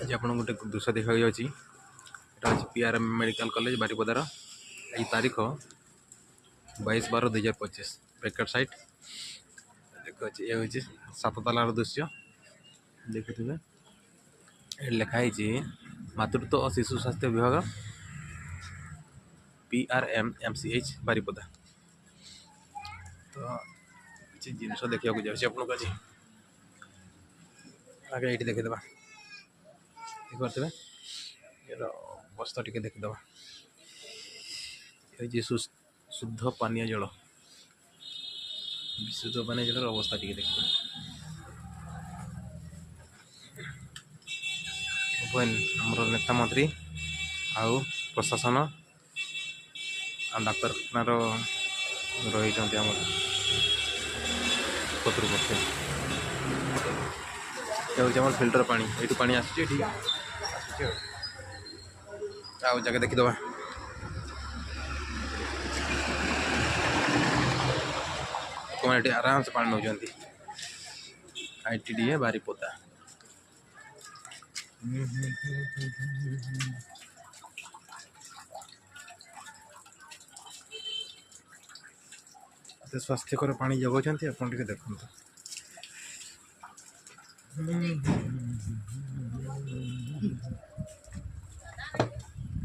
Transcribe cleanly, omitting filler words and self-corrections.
ଆଜି ଆପଣଙ୍କୁ ଗୋଟେ ଦୃଶ୍ୟ ଦେଖିବାକୁ ଯାଉଛି। ଏଟା ହେଉଛି ପିଆର୍ଏମ୍ ମେଡ଼ିକାଲ କଲେଜ ବାରିପଦାର। ଏଇ ତାରିଖ 22/12/2025। ପ୍ୟାକେଟ୍ ସାଇଟ୍ ଦେଖୁଛି। ଏ ହେଉଛି ସାତ ତାଲାର ଦୃଶ୍ୟ ଦେଖୁଥିବେ। ଏଠି ଲେଖା ହେଇଛି ମାତୃତ୍ୱ ଓ ଶିଶୁ ସ୍ୱାସ୍ଥ୍ୟ ବିଭାଗ, PRMMCH Baripada. ତ କିଛି ଜିନିଷ ଦେଖିବାକୁ ଯାଉଛି ଆପଣଙ୍କୁ ଆଜି। ଆଗେ ଏଇଠି ଦେଖିଦେବା, ଦେଖିପାରୁଥିବେ ଏର ଅବସ୍ଥା ଟିକେ ଦେଖିଦେବା। ହେଉଛି ଶୁଦ୍ଧ ପାନୀୟ ଜଳ, ବିଶୁଦ୍ଧ ପାନୀୟ ଜଳର ଅବସ୍ଥା ଟିକେ ଦେଖିବା। ଉଭୟ ଆମର ନେତା ମନ୍ତ୍ରୀ ଆଉ ପ୍ରଶାସନ ଆଉ ଡାକ୍ତରଖାନାର ରହିଛନ୍ତି ଆମର କର୍ତ୍ତୃପକ୍ଷ। ଏ ହେଉଛି ଆମର ଫିଲ୍ଟର ପାଣି। ଏଇଠୁ ପାଣି ଆସୁଛି, ଏଠି ଆସୁଛି। ଆଉ ଜାଗା ଦେଖିଦେବା। ଲୋକମାନେ ଏଠି ଆରାମସେ ପାଣି ନେଉଛନ୍ତି। ITDA Baripada. ଏତେ ସ୍ୱାସ୍ଥ୍ୟକର ପାଣି ଯୋଗାଉଛନ୍ତି, ଆପଣ ଟିକେ ଦେଖନ୍ତୁ।